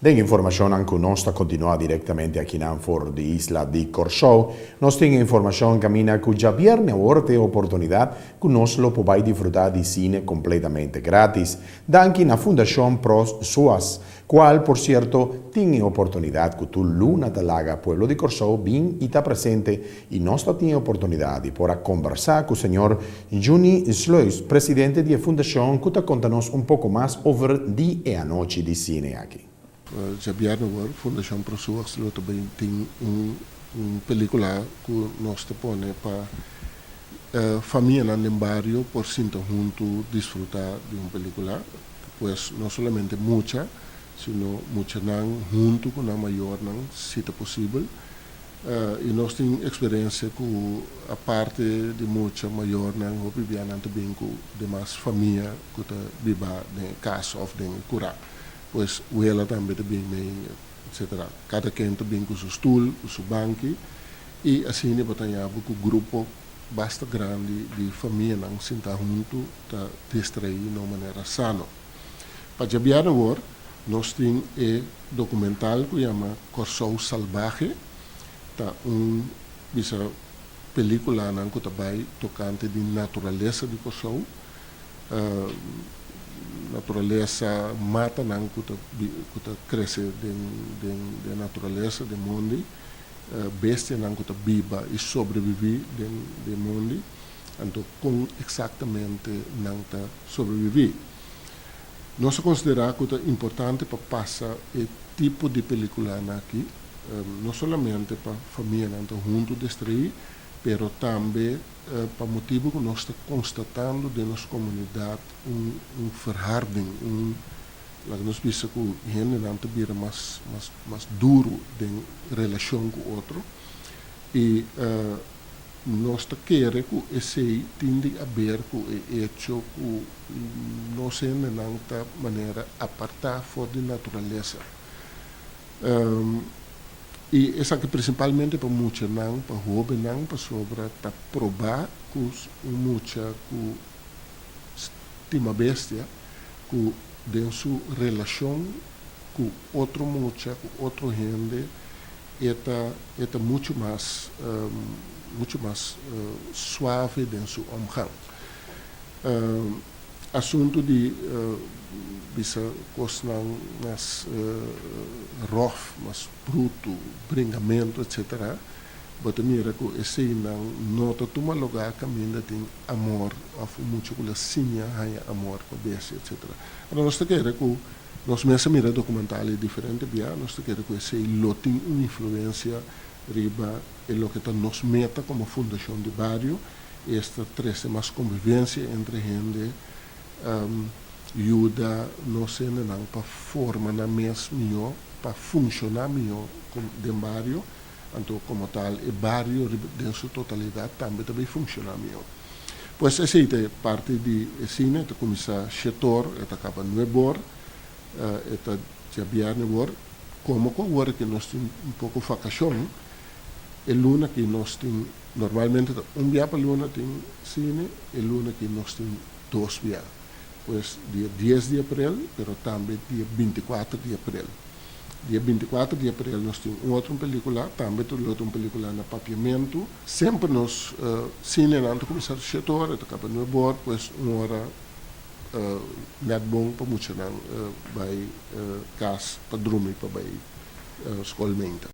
Den informashon ku nos ta kontinuá direktamente akinan for di isla di Kòrsou. Nos tin informashon kaminda ku djabièrnè awor tin oportunidat ku nos lo por bai disfrutá di sine kompletamente gratis. Danki na Fundashon Pro SOAS, kual, por sierto, tin oportunidat ku tur luna ta laga pueblo di Kòrsou bin i ta presente i nos tin oportunidat di por a kombersá ku señor Juni Sluis, presidente di fundashon, ku ta konta nos un poko mas over di e anochi di sine aki. Djabièrnè awor, Fundashon Pro SOAS lo tambe tin un pelíkula ku nos ta pone pa famia den bario por sinta huntu disfrutá di un pelíkula. Pues no solamente mucha, sino muchanan huntu ku nan mayornan, si ta posibel. I nos tin eksperensia ku aparte di mucha mayornan, hopi bianan tambe ku demas famia ku ta biba den kas òf den kurá. Pues wela tambe ta bin mee, etc. Kada ken ta bin ku su stul, ku su banki i asina bo ta haña ku grupo basta grandi di famianan sinta huntu ta distraí na un manera sano. Pa djabièrnè awor, nos tin e dokumental ku yama Kòrsou Salbahe, ta un bisa pelíkulanan ku ta bai tokante di naturalesa di Kòrsou, naturalesa, matanan ku ta krese den naturalesa, den mondi, bestianan ku ta biba i sobreviví den mondi, anto kon eksaktamente nan ta sobreviví. Nos ta konsiderá ku ta importante pa pasa e tipo di pelíkula aki, no solamente pa famianan ta huntu distraí, pero tambe pa motibu ku nos ta konstatando den nos komunidat un verharding, laga nos bisa ku hendenan ta bira mas duru den relashon ku otro i nos ta kere ku esei tin di haber ku e echo ku nos hendenan ta manera apartá for di naturalesa. I esaki prinsipalmente pa muchanan, pa hóbennan, pasobra ta probá ku un mucha ku stima bestia, ku den su relashon ku otro mucha, ku otro hende, e ta muchu mas suave den su omgang. Asuntu di bisa kosnan mas ròf, mas brutu, bringamentu, etc. Bo ta mira ku eseinan no ta tuma lugá kaminda tin amor òf mucha ku la siña haña amor pa bestia, etc. Anto nos ta kere ku nos mes a mira dokumental e diferente bia, nos ta kere ku esei lo tin un influensia riba e loke ta nos meta komo fundashon di bario, esta trese mas konvivensia entre hende, yuda nos hendenan pa forma nan mes mihó, pa funshoná mihó den bario, anto komo tal e bario den su totalidat tambe ta bai funshoná mihó. Pues esei ta e parti di e sine, ta kuminsá 7'or, e ta kaba 9'or, e ta djabièrnè awor. Komo ku awor ku nos tin un poko vakashon, e luna ku nos tin normalmente ta un bia pa luna tin sine, e luna ku nos tin dos bia. Pues dia 10 di aprel, pero tambe dia 24 di aprel. Dia 24 di aprel nos tin un otro pelíkula, tambe tur otro pelíkula na papiamentu. Semper nos sinenan ta kuminsá 7'or, ta kaba 9'or, pues un ora nèt bon pa muchanan bai kas pa drumi pa bai skol mainta.